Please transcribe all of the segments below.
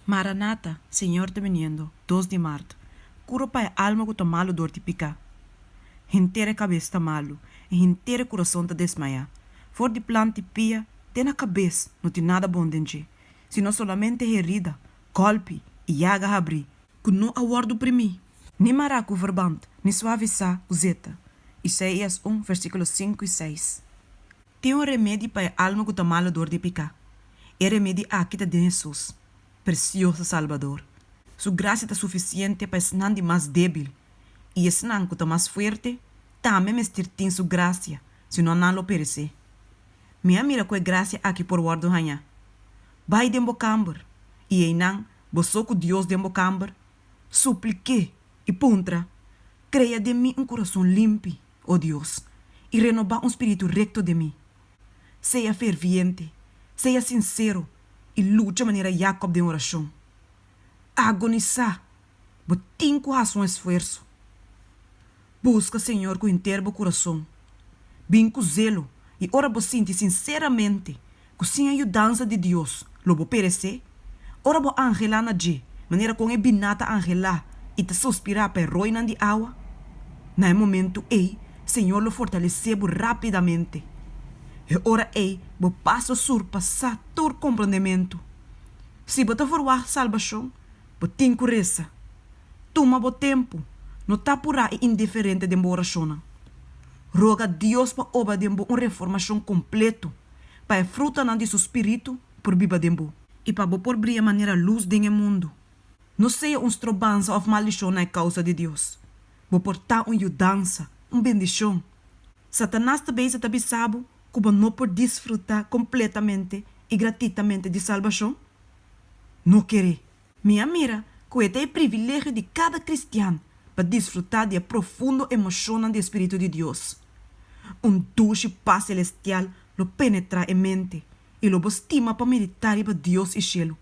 Maranatha, Señor ta biniendo, dos di mart. Kura pa e alma ku ta malu dor di piká. Henter e kabes ta malu i henter e kurason ta desmayá. For di plant'i pia te na kabes no tin nada bon den dje, sino solamente herida, gòlpi i yaga habrí, ku no a wòrdu primí, ni mará ku verbant, ni suavisá ku zeta. Isaías un, versíkulo sinku i seis. Tin un remedi pa e alma ku ta malu dor di piká. E remedi aki ta den Hesus, presioso Salbador. Su grasia ta sufisiente pa esnan di mas débil, i esnan ku ta mas fuerte tambe mester tin Su grasia, sino nan lo peresé. Mi a mira ku e grasia aki por wòrdu hañá. Bai den bo kamber, i einan bo so ku Dios den bo kamber, suplik'é i puntra, Krea den mi un kurason limpi, o Dios, i renobá un spiritu rekto den mi. Sea ferviente, sea sinsero i lucha manera Jakòb den orashon. Agonisá! Bo tin ku hasi un esfuerso. Buska Señor ku henter bo kurason. Bin ku zelo i ora bo sinti sinseramente ku sin e yudansa di Dios lo bo peresé, ora bo anhelá na dje manera kon e biná ta anhelá i ta suspirá pa e roinan di awa, na e momentu ei Señor lo fortalesé bo rápidamente. E ora ei bo pas lo surpasá tur komprondementu. Si bo ta ferwagt salbashon, bo tin ku resa. Tuma bo tempu, no ta purá i indiferente den bo orashonnan. Roga Dios pa obra den bo un reformashon kompleto, pa e frutanan di su spiritu por biba den bo. I pa bo por bria manera lus den e mundu. No sea un strobansa òf maldishon na e kousa di Dios. Bo por ta un yudansa, un bendishon. Satanas ta bezig ta bisa bo ku bo no por disfrutá kompletamente i gratitamente di salbashon? No keré! Mi a mira ku e ta e privilegio di kada kristian pa disfrutá di e profundo emoshonnan di e spiritu di Dios. Un dushi pas selestial lo penetrá e mente i lo bo stima pa meditá riba Dios i shelu.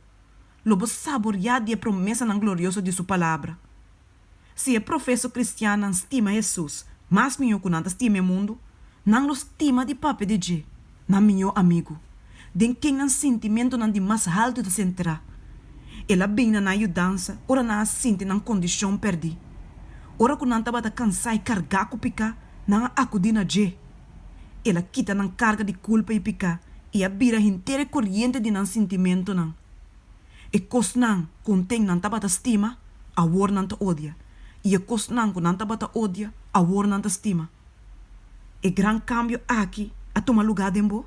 Lo bo saboriá di e promesanan glorioso di su Palabra. Si e profeso kristiannan stima Hesus mas mihó ku nan ta stima e mundu, nan lo stima di papia di dje, nan mihó amigu, den ken nan sintimentunan di mas haltu ta sentrá. El a bin na nan yudansa ora nan a sinti nan kondishon pèrdí. Ora ku nan tabata kansá i kargá ku piká, nan a akudí na dje. El a kita nan karga di kulpa i piká i a bira henter e koriente di nan sintimentunan. E kosnan ku un ten nan tabata stima, awor nan ta odia, i e kosnan ku nan tabata odia, awor nan ta stima. E gran kambio aki a tuma lugá den bo?